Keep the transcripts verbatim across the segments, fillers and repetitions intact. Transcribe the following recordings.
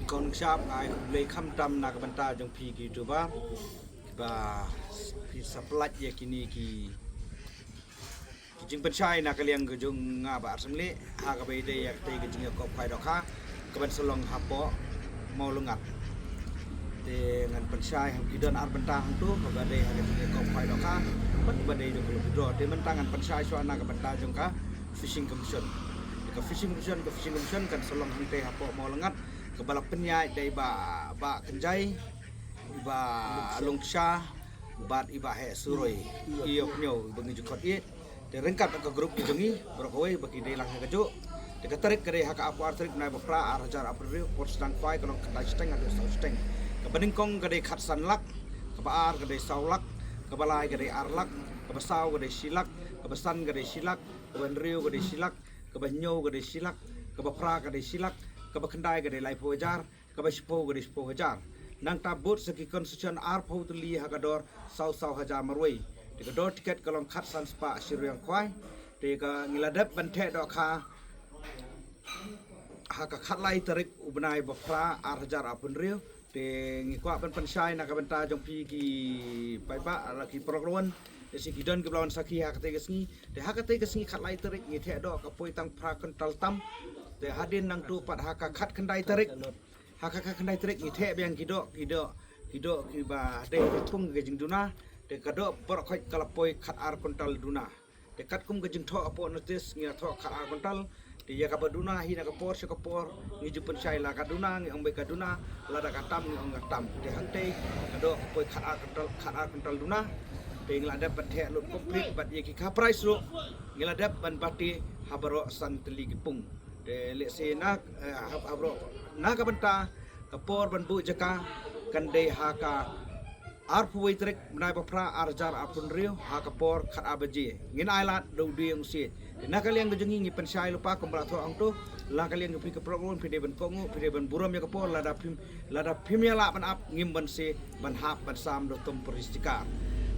Kong Shap, nga ai khublei khamtam na ka bynta jong phi ki YouTuber ba phi sa pyllait ïa kine ki, ki jingpynshai na ka liang ka jong nga Bah Arsymli ha kaba ïadei ïa katei ka jingïakop khwai dohkha kaban sa long hapoh Mawlyngkot. Te ngan pynshai ha ki don ar bynta hangto, kaba dei ha ka jingïakop khwai dohkha bad kaba dei jong ka lucky draw. Te mynta ngan pynshai shuwa na ka bynta jong ka Fishing Commission. Ka Fishing Commission, ka Fishing Commission kan sa long hangtei hapoh Mawlyngkot, kaba la pynïaid da i Bah, Bah Kynjai, i Bah Lungsha bad i Bah Heh Suroi. Ïoh pynïoh ba ngi ju khot ïa. Te ryngkat ka group ka jong ngi baroh kawei ba ki dei lang ha kajuh. Te ka tarik ka dei ha ka arphew ar tarik bnai ba phra ar hajar arphew hynriew, por sdang khwai ka long khyndai shiteng haduh saw shiteng. Kaba nyngkong ka dei khatsan lak, kaba ar ka dei saw lak, kaba lai ka dei ar lak, kaba saw ka dei shi lak, kaba san ka dei shi lak, kaba hynriew ka dei shi lak, kaba hynñiew ka dei shi lak, kaba phra ka dei shi lak, kaba khyndai ka dei laiphew hajar, kaba shiphew ka dei shiphew hajar. Nangta bud sa ki concession arphew tylli ha ka dor saw saw hajar marwei. Te ka dor tiket ka long khatsan spah shi ryngkhwai. Te ka ngi la dep ban theh dohkha ha ka khatlai tarik u bnai ba phra ar hajar arphew hynriew. Te ngi kwah ban pynshai na ka bynta jong phi ki paidbah la ki paralok ruh. Te shi ki don ki ba la wan sakhi ha katei ka sngi. Te ha katei ka sngi khatlai tarik ngi theh doh ka poi tang phra kuntal tam. Te hadien nangto pat ha ka khatkhyndai tarik, ha ka khatkhyndai tarik ngi theh biang ki doh, ki doh, ki doh kiba dei ha ka pung ka jingduna. Te ka doh baroh khoit ka la poi khatar kuntal duna. Te katkum ka jingthoh hapoh notice ngi la thoh khatar kuntal. Te ïa kaba duna hi na ka por sha ka por ngi ju pynshai, la ka duna ngi ong beit ka duna, lada ka tam ngi ong ka tam. Te hangtei ka doh ka poi khatar kuntal, khatar kuntal duna. Te ngi la dep ban theh lut complete bad ïa ki ka prize ruh ngi la dep ban bati ha baroh san tylli ki pung. Te lehse na, eh, ha, ha baroh na ka bynta ka por ban buh jaka kan dei ha ka arphew wei tarik bnai ba phra ar hajar arphew hynriew ha ka por khatar baje. Ngin ai lad da u dieng u siej. Te na ka liang ka jong ngi ngi pynshai lypa kumba la thoh hangto, la ka liang ka phi ka paralok ruh phi dei ban kohnguh, phi dei ban burom ïa ka por, lada phim, lada phim ïa lah ban ap ngim banse ban hap ban sam da u tum pyrshah.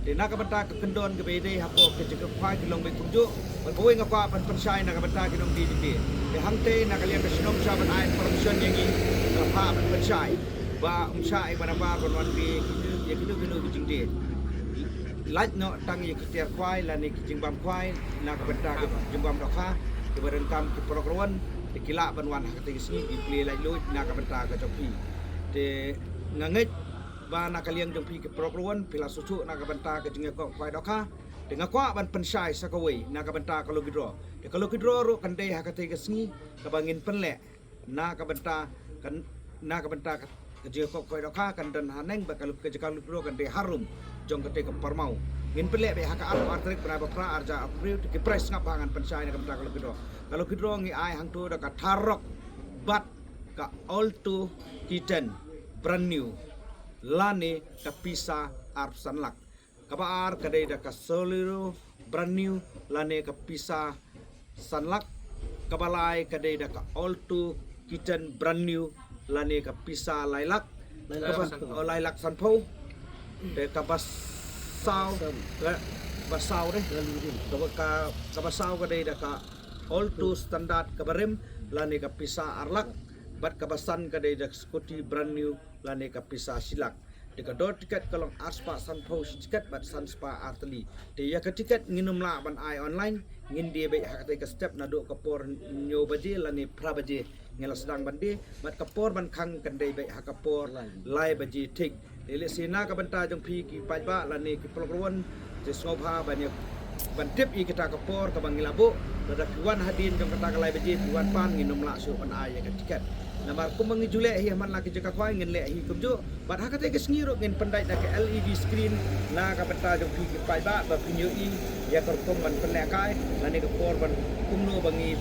Te na ka bynta ka kyndon kaba ïadei hapoh ka jingïakop khwai ki long beit kumjuh. Bad kawei nga kwah ban pynshai na ka bynta ki nongdie jingdie. Te hangtei na ka liang ka shnong sha ban ai permission ïa ngi, nga kwah ban pynshai ba ym shah ïa ka nambar ban wan die ïa kino kino ki jingdie. Lait noh tang ïa ki tiar khwai lane ki jingbam khwai na ka bynta ka jingbam dohkha. Kiba donkam ki paralok ruh te ki lah ban wan ha katei ka sngi ki plie laitluid na ka bynta ka jong phi. Te nga ngeit ba na ka liang jong phi ki paralok ruh phi la shu shuh na ka bynta ka jingïakop khwai dohkha. Te nga kwah ban pynshai sa kawei na ka bynta ka lucky draw. Te ka lucky draw ruh kan dei ha katei ka sngi kaba ngin pynleh na ka bynta kan, na ka bynta ka, ka jingïakop khwai dohkha kan don haneng bad ka lucky, ka jaka lucky draw kan dei harum jong katei ka parmaw. Ngin pynleh beit ha ka arphew ar tarik bnai ba phra ar hajar arphew hynriew. Te ki prize sngap ba ngan pynshai na ka bynta ka lucky draw. Ka lucky draw ngi ai hangto da ka Tarok bad ka Alto K ten brand new lane ka pisa arphew san lak. Kaba ar ka dei da ka Solero brand new lane ka pisa san lak. Kaba lai ka dei da ka Alto K ten brand new lane ka pisa lai lak. Lai lak. Kaba, sanphew. Oh, lai lak sanphew. Te kaba saw, kaba saw dei. Kaba, ka, kaba saw ka dei da ka Alto standard kaba rim lane ka pisa ar lak. Bad kaba san ka dei da ka scooty brand new lane ka pisa shi lak. Te ka dor tiket ka long ar spah sanphew shi tiket bad san spah ar tylli. Te ïa ka tiket ngin ym lah ban ai online, ngin die beit ha katei ka step naduh ka por hynñiew baje lane phra baje. Ngi la sdang ban die, bad ka por ban khang kan dei beit ha ka por lai baje thik. Te lehse na ka bynta jong phi ki paidbah lane ki paralok ruh te sngewbha ban ïa, ban tip ïa kita ka por kaba ngi la buh. Lada phi wan hadien jong kata ka lai baje phi wan pan ngin ym lah shuh ban ai ïa ka tiket. Namar kumba ngi ju leh hi ha man la ki jaka khwai ngin leh hi kumjuh. Bad ha katei ka sngi ruh ngin pyndait da ka L E D screen na ka bynta jong phi ki paidbah ba phin ïohi ïa ka rukom ban pynlehkai lane ka por ban kumno ba ngi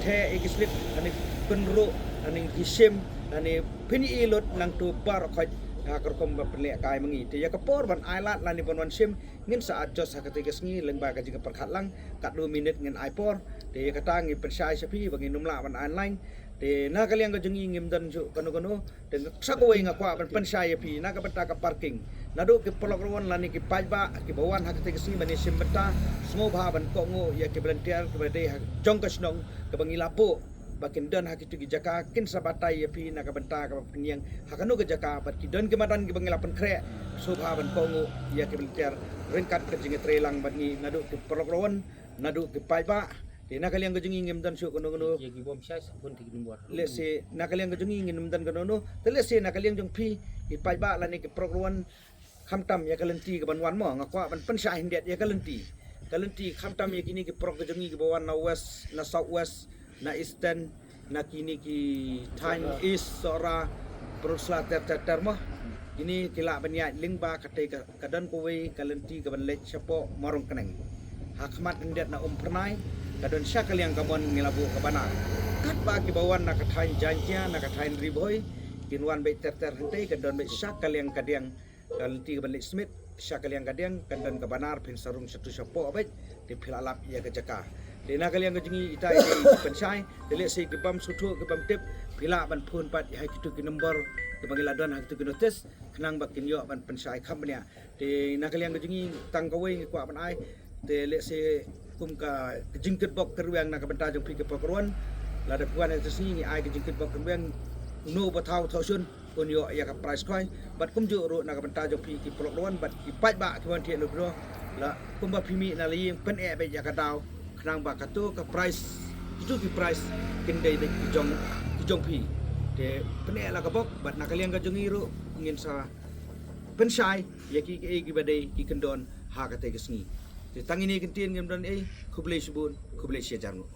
theh ïa ki slip lane pynruh lane ki shim lane phin ïohi lut nangto baroh khoit ha ka rukom ban pynlehkai ma ngi. Te ïa ka por ban ai lad lane ban wan shim ngin sa adjust ha katei ka sngi lyngba ka jingpyrkhat lang katno minit ngin ai por. Te ïa kata ngi pynshai sha phi ba ngin ym lah ban ai online. Te na ka liang ka jong ngi ngim don shuh kano kano. Te sa kawei nga kwah ban pynshai ïa phi na ka bynta ka parking. Naduh ki paralok ruh lane ki paidbah kiba wan ha katei ka sngi ban ïashim bynta, sngewbha ban kohnguh ïa ki volunteer kiba dei ha jong ka shnong kiba ngi la buh ba kin don ha kitu ki jaka, kin sa batai ïa phi na ka bynta kaba pynïeng ha kano ka jaka, bad ki don ki madan kiba ngi la pynkhreh sngewbha ban kohnguh ïa ki volunteer ryngkat ka jingïatreilang bad ngi, naduh ki paralok rawan, naduh ki paidbah. Te na ka liang ka jong ngi ngim don shuh kano kano. Ïa ki bym shai sa pun te ki nombor. Let's say na ka liang ka jong ngi ngim don kano kano. Te let's say na ka liang jong phi ki paidbah lane ki paralok rawan, khamtam ïa ka lynti kaban wan mo, nga kwah ban pynshai khyndiat ïa ka lynti. Ka lynti khamtam ïa kine ki paralok ka jong ngi kiba wan na west, na south west, na eastern, na kine ki thaiñ Sohra, East Sohra, Pynursla ter ter ter mo. Kine ki lah ban ïaid lyngba, katei ka, ka don kawei ka lynti kaban leit shapoh Mawryngkneng. Ha khmat khyndiat na Umphyrnai ka don sha ka liang kamon ngi la buh ka banar. Katba kiba wan na ka thaiñ Jaiñtia, na ka thaiñ Ri Bhoi, kin wan beit ter ter hangtei, ka don beit sha ka liang kadiang, ka lynti kaban leit smit sha ka liang kadiang, kan don ka banar, phin sa rung shatu shapoh beit, te phi lah lap ïa ka jaka. Te na ka liang ka jong ngi ita i pynshai, te let's say ki bym sngewthuh, ki bym tip, phi lah ban phone pat ïa ha kitu ki nombor kiba ngi la don ha kitu ki notice, khnang ba kin ïoh ban pynshai kham bniah. Te na ka liang ka jong ngi tang kawei ngi kwah ban ai, te let's say kum ka, ka jingkitbok kyrwiang na ka bynta jong phi ki paralok rawan, lada phi wan ha ka sngi ngi ai ka jingkitbok kyrwiang, uno uba thaw thaw shun, un ïoh ïa ka prize coin. Bad kumjuh ruh na ka bynta jong phi ki paralok rawan bad ki paidbah kiba wan thied na u draw, la kumba phi mih na la ïing, pyneh beit ïa ka daw, khnang ba kato ka prize, kitu ki prize kin dei beit ki jong, ki jong phi. Te pyneh la ka bok, bad na ka liang ka jong ngi ruh ngin sa pynshai ïa ki, ki, kiba dei ki kyndon ha katei ka sngi. Te tang ine i kyntien, ngim don ei, khublei shibun, khublei shihajar nguh.